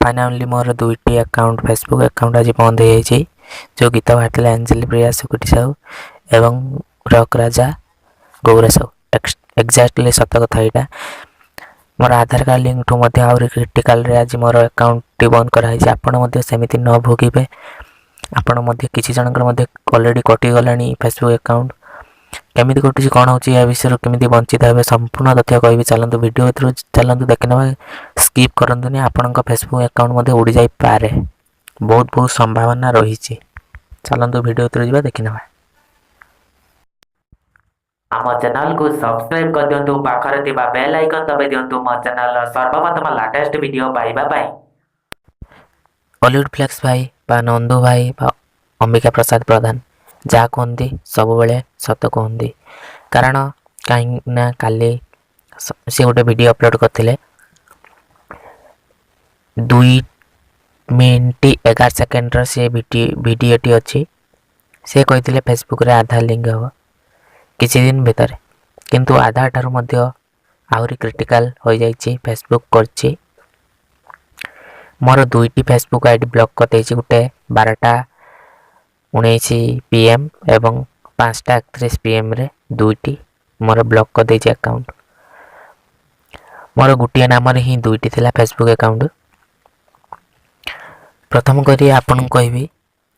Finally ମୋର ଦୁଇଟି account, Facebook account ଆଜି ବନ୍ଦ ହୋଇଯାଇଛି। ଯେଉଁ ଗୀତ ବାହାରିଥିଲା ଅଞ୍ଜଳି ପ୍ରିୟା ସୁକୁଟି ସାହୁ ଏବଂ ରକ୍ ରାଜା ଗୌରା ସାହୁ, ଏକ୍ଜାକ୍ଟଲି ସତ କଥା ଏଇଟା। ମୋର ଆଧାର କାର୍ଡ଼ ଲିଙ୍କଠୁ ମଧ୍ୟ ଆହୁରି କ୍ରିଟିକାଲରେ ଆଜି ମୋର ଆକାଉଣ୍ଟଟି ବନ୍ଦ କରାହେଇଛି। ଆପଣ ମଧ୍ୟ ସେମିତି ନ ଭୋଗିବେ। ଆପଣ ମଧ୍ୟ କିଛି ଜଣଙ୍କର ମଧ୍ୟ ଅଲରେଡ଼ି କଟିଗଲାଣି ଫେସବୁକ୍ ଆକାଉଣ୍ଟ। କେମିତି କଟୁଛି, କ'ଣ ହେଉଛି, ଏହା ବିଷୟରେ କେମିତି ବଞ୍ଚିତ ହେବେ, ସମ୍ପୂର୍ଣ୍ଣ ତଥ୍ୟ କହିବି। ଚାଲନ୍ତୁ ଭିଡ଼ିଓ ଭିତରୁ ଚାଲନ୍ତୁ ଦେଖିନେବା, ସ୍କିପ୍ କରନ୍ତୁନି। ଆପଣଙ୍କ ଫେସବୁକ୍ ଆକାଉଣ୍ଟ ମଧ୍ୟ ଉଡ଼ିଯାଇପାରେ, ବହୁତ ବହୁତ ସମ୍ଭାବନା ରହିଛି। ଚାଲନ୍ତୁ ଭିଡ଼ିଓ ଭିତରୁ ଯିବା, ଦେଖିନେବା। ଆମ ଚ୍ୟାନେଲକୁ ସବସ୍କ୍ରାଇବ୍ କରିଦିଅନ୍ତୁ, ପାଖରେ ଥିବା ବେଲ୍ ଆଇକନ୍ ଦବାଇ ଦିଅନ୍ତୁ ମୋ ଚ୍ୟାନେଲର ସର୍ବପ୍ରଥମ ଲାଟେଷ୍ଟ ଭିଡ଼ିଓ ପାଇବା ପାଇଁ। ଅଲିଉଡ଼ ଫ୍ଲେକ୍ସ ଭାଇ ବା ନନ୍ଦୁ ଭାଇ ବା ଅମ୍ବିକା ପ୍ରସାଦ ପ୍ରଧାନ ଯାହା କୁହନ୍ତି ସବୁବେଳେ ସତ କୁହନ୍ତି। କାରଣ କାହିଁକି ନା କାଲି ସେ ଗୋଟେ ଭିଡ଼ିଓ ଅପଲୋଡ଼ କରିଥିଲେ, 2 ମିନିଟ୍ 11 ସେକେଣ୍ଡର ସେ ଭିଡ଼ିଓଟି ଅଛି। ସେ କହିଥିଲେ ଫେସବୁକ୍ରେ ଆଧାର ଲିଙ୍କ ହେବ କିଛି ଦିନ ଭିତରେ, କିନ୍ତୁ ଆଧାର ଠାରୁ ମଧ୍ୟ ଆହୁରି କ୍ରିଟିକାଲ ହୋଇଯାଇଛି ଫେସବୁକ୍ କରିଛି। ମୋର ଦୁଇଟି ଫେସବୁକ୍ I D block କରିଦେଇଛି, ଗୋଟେ 12:19 ପି ଏମ୍ ଏବଂ 5:31 ପି ଏମ୍ରେ ଦୁଇଟି ମୋର ବ୍ଲକ୍ କରିଦେଇଛି ଆକାଉଣ୍ଟ। ମୋର ଗୋଟିଏ ନାମରେ ହିଁ ଦୁଇଟି ଥିଲା ଫେସବୁକ୍ ଆକାଉଣ୍ଟ। ପ୍ରଥମ କରି ଆପଣଙ୍କୁ କହିବି,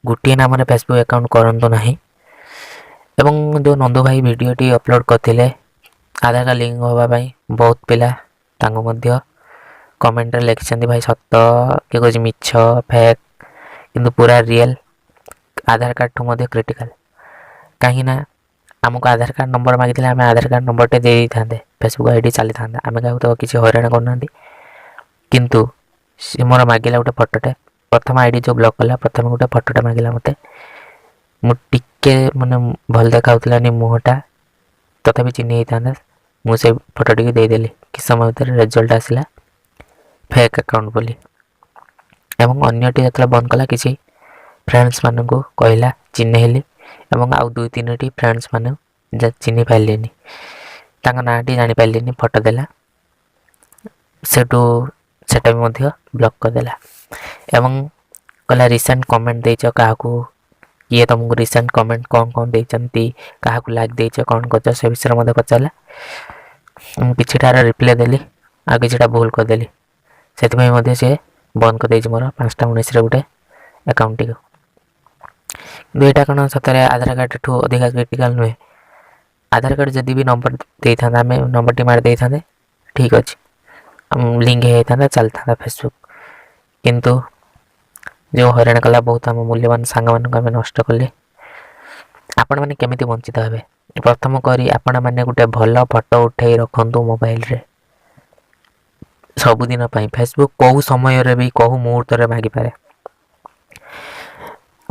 ଗୋଟିଏ ନାମରେ ଫେସବୁକ୍ ଆକାଉଣ୍ଟ କରନ୍ତୁ ନାହିଁ। ଏବଂ ଯେଉଁ ନନ୍ଦୁ ଭାଇ ଭିଡ଼ିଓଟି ଅପଲୋଡ଼ କରିଥିଲେ ଆଧାର କାର୍ଡ଼ ଲିଙ୍କ ହେବା ପାଇଁ, ବହୁତ ପିଲା ତାଙ୍କୁ ମଧ୍ୟ କମେଣ୍ଟରେ ଲେଖିଛନ୍ତି, ଭାଇ ସତ, କିଏ କହୁଛି ମିଛ, ଫେକ୍, କିନ୍ତୁ ପୁରା ରିଏଲ୍ ଆଧାର କାର୍ଡ଼ଠୁ ମଧ୍ୟ କ୍ରିଟିକାଲ। କାହିଁକିନା ଆମକୁ ଆଧାର କାର୍ଡ଼ ନମ୍ବର ମାଗିଥିଲେ ଆମେ ଆଧାର କାର୍ଡ଼ ନମ୍ବରଟେ ଦେଇ ଦେଇଥାନ୍ତେ, ଫେସବୁକ୍ I D ଚାଲିଥାନ୍ତା, ଆମେ କାହାକୁ ତ କିଛି ହଇରାଣ କରୁନାହାନ୍ତି। କିନ୍ତୁ ସେ ମୋର ମାଗିଲା ଗୋଟେ ଫଟୋଟେ। ପ୍ରଥମ I D ଯେଉଁ ବ୍ଲକ୍ କଲା, ପ୍ରଥମେ ଗୋଟେ ଫଟୋଟେ ମାଗିଲା ମୋତେ। ମୁଁ ଟିକେ ମାନେ ଭଲ ଦେଖାଉଥିଲାନି ମୁହଁଟା, ତଥାପି ଚିହ୍ନି ହେଇଥାନ୍ତା। ମୁଁ ସେ ଫଟୋଟିକୁ ଦେଇଦେଲି। କିଛି ସମୟ ଭିତରେ ରେଜଲ୍ଟ ଆସିଲା ଫେକ୍ ଆକାଉଣ୍ଟ ବୋଲି। ଏବଂ ଅନ୍ୟଟି ଯେତେବେଳେ ବନ୍ଦ କଲା, କିଛି ଫ୍ରେଣ୍ଡସ୍ ମାନଙ୍କୁ କହିଲା ଚିହ୍ନେଇଲି ଏବଂ ଆଉ ଦୁଇ ତିନୋଟି ଫ୍ରେଣ୍ଡସ୍ ମାନେ ଚିହ୍ନି ପାରିଲେନି, ତାଙ୍କ ନାଁଟି ଜାଣିପାରିଲିନି। ଫଟୋ ଦେଲା, ସେଠୁ ସେଟା ବି ମଧ୍ୟ ବ୍ଲକ୍ କରିଦେଲା ଏବଂ କହିଲା ରିସେଣ୍ଟ କମେଣ୍ଟ ଦେଇଛ କାହାକୁ, କିଏ ତୁମକୁ ରିସେଣ୍ଟ କମେଣ୍ଟ କ'ଣ କ'ଣ ଦେଇଛନ୍ତି, କାହାକୁ ଲାଇକ୍ ଦେଇଛ, କ'ଣ କରିଛ, ସେ ବିଷୟରେ ମଧ୍ୟ ପଚାରିଲା। ମୁଁ କିଛିଟାର ରିପ୍ଲାଏ ଦେଲି ଆଉ କିଛିଟା ଭୁଲ କରିଦେଲି, ସେଥିପାଇଁ ମଧ୍ୟ ସେ ବନ୍ଦ କରିଦେଇଛି ମୋର 5:19ରେ ଗୋଟେ ଆକାଉଣ୍ଟଟିକୁ। କିନ୍ତୁ ଏଇଟା କ'ଣ ସତରେ ଆଧାର କାର୍ଡ଼ଠୁ ଅଧିକା କ୍ରିଟିକାଲ ନୁହେଁ? ଆଧାର କାର୍ଡ଼ ଯଦି ବି ନମ୍ବର ଦେଇଥାନ୍ତା, ଆମେ ନମ୍ବରଟି ମାରି ଦେଇଥାନ୍ତେ, ଠିକ୍ ଅଛି, ଲିଙ୍କ ହେଇଯାଇଥାନ୍ତା, ଚାଲିଥାନ୍ତା ଫେସବୁକ୍। କିନ୍ତୁ ଯେଉଁ ହଇରାଣ କଲା ବହୁତ, ଆମ ମୂଲ୍ୟବାନ ସାଙ୍ଗମାନଙ୍କୁ ଆମେ ନଷ୍ଟ କଲେ। ଆପଣମାନେ କେମିତି ବଞ୍ଚିତ ହେବେ? ପ୍ରଥମ କରି ଆପଣମାନେ ଗୋଟେ ଭଲ ଫଟୋ ଉଠାଇ ରଖନ୍ତୁ ମୋବାଇଲରେ ସବୁଦିନ ପାଇଁ। ଫେସବୁକ୍ କେଉଁ ସମୟରେ ବି କେଉଁ ମୁହୂର୍ତ୍ତରେ ମାଗିପାରେ।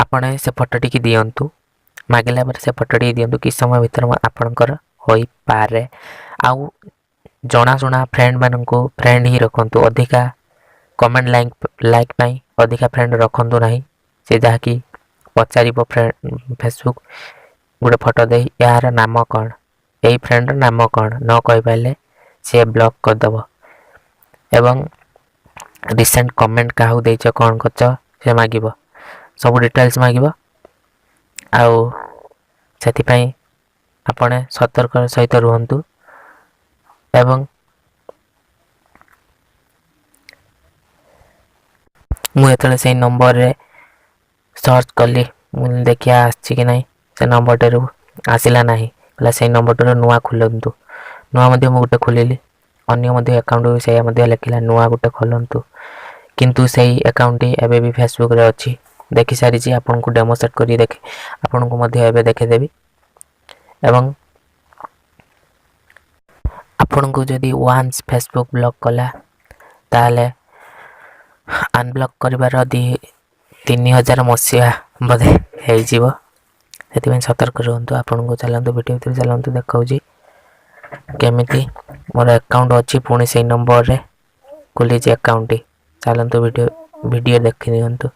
ଆପଣ ସେ ଫଟୋଟିକି ଦିଅନ୍ତୁ। ମାଗିଲା ପରେ ସେ ଫଟୋଟିକି ଦିଅନ୍ତୁ, କିଛି ସମୟ ଭିତରେ ଆପଣଙ୍କର ହୋଇପାରେ। ଆଉ ଜଣାଶୁଣା ଫ୍ରେଣ୍ଡମାନଙ୍କୁ ଫ୍ରେଣ୍ଡ ହିଁ ରଖନ୍ତୁ। ଅଧିକା କମେଣ୍ଟ, ଲାଇକ୍ ପାଇଁ ଅଧିକା ଫ୍ରେଣ୍ଡ ରଖନ୍ତୁ ନାହିଁ। ସେ ଯାହାକି ପଚାରିବ ଫ୍ରେଣ୍ଡ ଫେସବୁକ୍ ଗୋଟେ ଫଟୋ ଦେଇ, ଏହାର ନାମ କ'ଣ, ଏଇ ଫ୍ରେଣ୍ଡର ନାମ କ'ଣ, ନ କହିପାରିଲେ ସିଏ ବ୍ଲକ୍ କରିଦେବ। ଏବଂ ରିସେଣ୍ଟ କମେଣ୍ଟ କାହାକୁ ଦେଇଛ, କ'ଣ କରିଛ, ସେ ମାଗିବ, ସବୁ ଡିଟେଲ୍ସ ମାଗିବ। ଆଉ ସେଥିପାଇଁ ଆପଣ ସତର୍କର ସହିତ ରୁହନ୍ତୁ। ଏବଂ ମୁଁ ଯେତେବେଳେ ସେଇ ନମ୍ବରରେ ସର୍ଚ୍ଚ କଲି, ମୁଁ ଦେଖିବା ଆସିଛି କି ନାହିଁ, ସେ ନମ୍ବରଟାରୁ ଆସିଲା ନାହିଁ। କହିଲା ସେଇ ନମ୍ବରଟାରୁ ନୂଆ ଖୋଲନ୍ତୁ। ନୂଆ ମଧ୍ୟ ମୁଁ ଗୋଟେ ଖୋଲିଲି। ଅନ୍ୟ ମଧ୍ୟ ଆକାଉଣ୍ଟ ବି ସେଇଆ ମଧ୍ୟ ଲେଖିଲା, ନୂଆ ଗୋଟେ ଖୋଲନ୍ତୁ। କିନ୍ତୁ ସେଇ ଆକାଉଣ୍ଟଟି ଏବେ ବି ଫେସବୁକ୍ରେ ଅଛି। ଦେଖିସାରିଛି, ଆପଣଙ୍କୁ ଡେମୋ ସେଟ୍ କରି ଦେଖେ, ଆପଣଙ୍କୁ ମଧ୍ୟ ଏବେ ଦେଖେଇଦେବି। ଏବଂ ଆପଣଙ୍କୁ ଯଦି ୱାନ୍ସ ଫେସବୁକ୍ ବ୍ଲକ୍ କଲା, ତାହେଲେ ଅନବ୍ଲକ୍ କରିବାର 2-3 ହଜାର ମସିହା ବୋଧେ ହେଇଯିବ। ସେଥିପାଇଁ ସତର୍କ ରୁହନ୍ତୁ। ଆପଣଙ୍କୁ ଚାଲନ୍ତୁ, ଭିଡ଼ିଓ ଭିତରେ ଚାଲନ୍ତୁ, ଦେଖାଉଛି କେମିତି ମୋର ଆକାଉଣ୍ଟ ଅଛି, ପୁଣି ସେଇ ନମ୍ବରରେ ଖୋଲିଛି ଆକାଉଣ୍ଟଟି। ଚାଲନ୍ତୁ ଭିଡ଼ିଓ ଦେଖି ନିଅନ୍ତୁ।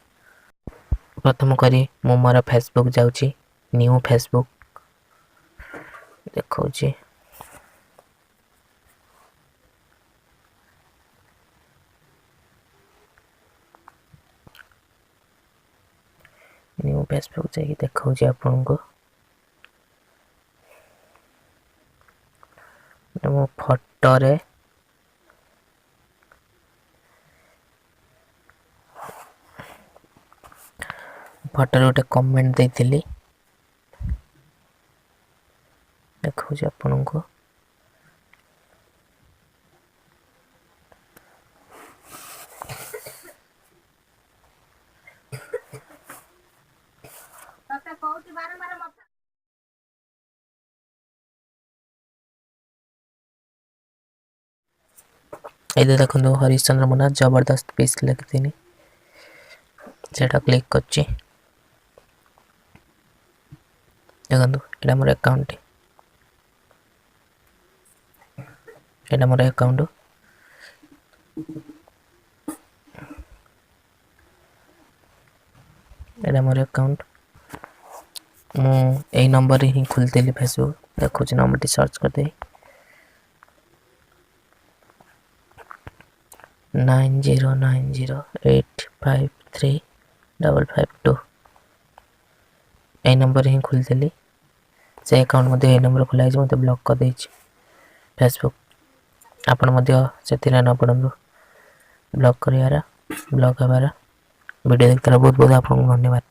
ପ୍ରଥମ କରି ମୁଁ ମୋର ଫେସବୁକ୍ ଯାଉଛି, ନ୍ୟୁ ଫେସବୁକ୍ ଦେଖାଉଛି। ମୁଁ ଫେସବୁକ୍ ଯାଇକି ଦେଖାଉଛି ଆପଣଙ୍କୁ। ମୋ ଫଟୋରେ ଗୋଟେ କମେଣ୍ଟ ଦେଇଥିଲି, ଦେଖାଉଛି ଆପଣଙ୍କୁ। ଏଇ ଦେଖନ୍ତୁ, ହରିଶ୍ଚନ୍ଦ୍ର ମୁନା ଜବରଦସ୍ତ ପିସ୍ ଲେଖିଥିଲି, ସେଟା କ୍ଲିକ୍ କରୁଛି। ଦେଖନ୍ତୁ, ଏଇଟା ମୋର ଆକାଉଣ୍ଟ, ଏଇଟା ମୋର ଆକାଉଣ୍ଟ, ଏଇଟା ମୋର ଆକାଉଣ୍ଟ। ମୁଁ ଏଇ ନମ୍ବରରେ ହିଁ ଖୋଲିଥିଲି ଫେସବୁକ୍। ଦେଖୁଛି, ନମ୍ବରଟି ସର୍ଚ୍ଚ କରିଦେଇ 9090853552, ଏଇ ନମ୍ବରରେ ହିଁ ଖୋଲିଥିଲି। ସେ ଆକାଉଣ୍ଟ ମଧ୍ୟ ଏଇ ନମ୍ବର ଖୋଲା ହେଇଛି। ମୋତେ ବ୍ଲକ୍ କରିଦେଇଛି ଫେସବୁକ୍। ଆପଣ ମଧ୍ୟ ସେଥିରେ ନ ପଡ଼ନ୍ତୁ ବ୍ଲକ୍ କରିବାର, ବ୍ଲକ୍ ହେବାର। ଭିଡ଼ିଓ ଦେଖିଥିବାରୁ ବହୁତ ବହୁତ ଆପଣଙ୍କୁ ଧନ୍ୟବାଦ।